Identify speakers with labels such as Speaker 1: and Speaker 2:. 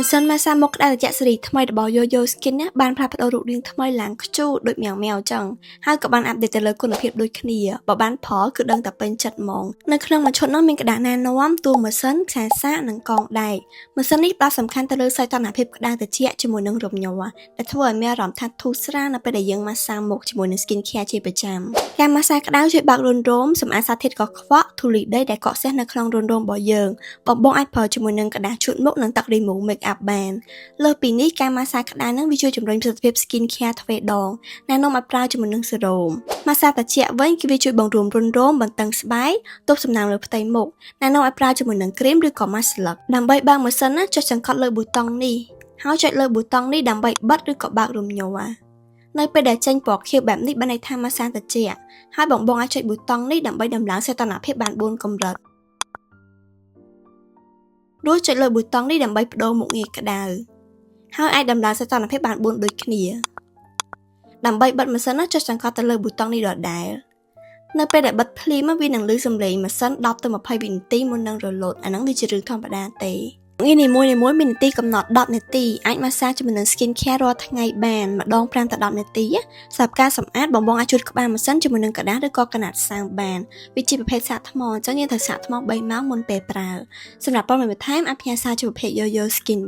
Speaker 1: ម៉ាស៊ីនម៉ាសាមុខក្តៅត្រជាក់ស៊េរីថ្មីរបស់ Yoyo Skin ណាបានផ្លាស់ប្ដូររូបរាងថ្មីឡើងខ្ជូដូចម៉ាវម៉ាវចឹងហើយក៏បាន update ទៅលើគុណភាពដូចគ្នាបើបានផលគឺដឹងតែពេញចិត្តហ្មងនៅក្នុងមួយឈុតនោះមានក្រដាសណែនាំតួម៉ាស៊ីនខ្សែសាកនិងកងដែកម៉ាស៊ីននេះផ្ដោតសំខាន់ទៅលើសីតុណ្ហភាពក្តៅត្រជាក់ជាមួយនឹងរំញ័រដែលធ្វើឲ្យមានអារម្មណ៍ថាធូរស្រាលនៅពេលដែលយើងម៉ាស្សាមុខជាមួយនឹង skin care ជាប្រចាំការម៉ាស្សាក្តៅជួយបើករន្ធរោមសម្អាតសារធាតុកខ្វក់ធូលីដីដែលកកស្ទះនៅក្នុងរន្ធរោមរបស់យើងបងបងអាចប្រើជាមួយនឹងក្រដាសជូតមុខនិងទឹក remove make up បានលើសពីនេះការម៉ាស្សាក្តៅនឹងវាជួយជំរុញប្រសិទ្ធភាព skin care ទ្វេដងណែនាំឲ្យប្រើជាមួយនឹងសេរ៉ូមម៉ាស្សាត្រជាក់វិញគឺវាជួយបង្រួមរន្ធរោមបន្តឹងស្បែកទប់សំណើមលើផ្ទៃមុខណែនាំឲ្យប្រើជាមួយនឹងគ្រីមឬក៏ម៉ាស់ស្លឹកដើម្បីបើកម៉ាស៊ីនណាចុចសង្កត់លើប៊ូតុងនេះហើយចុចលើប៊ូតុងនេះដើម្បីបិទឬក៏បើករំញ័រនៅពេលដែលចេញពណ៌ខៀវបែបនេះបានន័យថាម៉ាស្សាត្រជាក់ហើយបងបងអាចចុចប៊ូតុងនេះដើម្បីដំឡើងសីតុណ្ហភាពបាន4កម្រិតរួចចុចលើប៊ូតុងនេះដើម្បីប្ដូរមុខងារក្តៅហើយអាចដំឡើងសីតុណ្ហភាពបាន4ដូចគ្នាដើម្បីបិទម៉ាស៊ីនចុចសង្កត់ទៅលើប៊ូតុងនេះដដែលនៅពេលដែលបិទភ្លាមវានឹងលឺសំឡេងម៉ាស៊ីន10ទៅ20វិនាទីមុននឹងរលត់អាហ្នឹងវាជារឿងធម្មតាទេងារនីមួយៗមាននាទីកំណត់10នាទីអាចម៉ាស្សាជាមួយនឹង skin care រាល់ថ្ងៃបានម្ដង5ទៅ10នាទីសម្រាប់ការសម្អាតបងបងអាចជូតក្បាលម៉ាស៊ីនជាមួយនឹងក្រដាសឬក៏ក្រណាត់សើមបានវាជាប្រភេទសាកថ្មអញ្ចឹងយើងត្រូវសាកថ្ម3ម៉ោងមុនពេលប្រើសម្រាប់ព័ត៌មានបន្ថែមអាចផ្ញើសារជាប្រភេទ Yoyo Skin។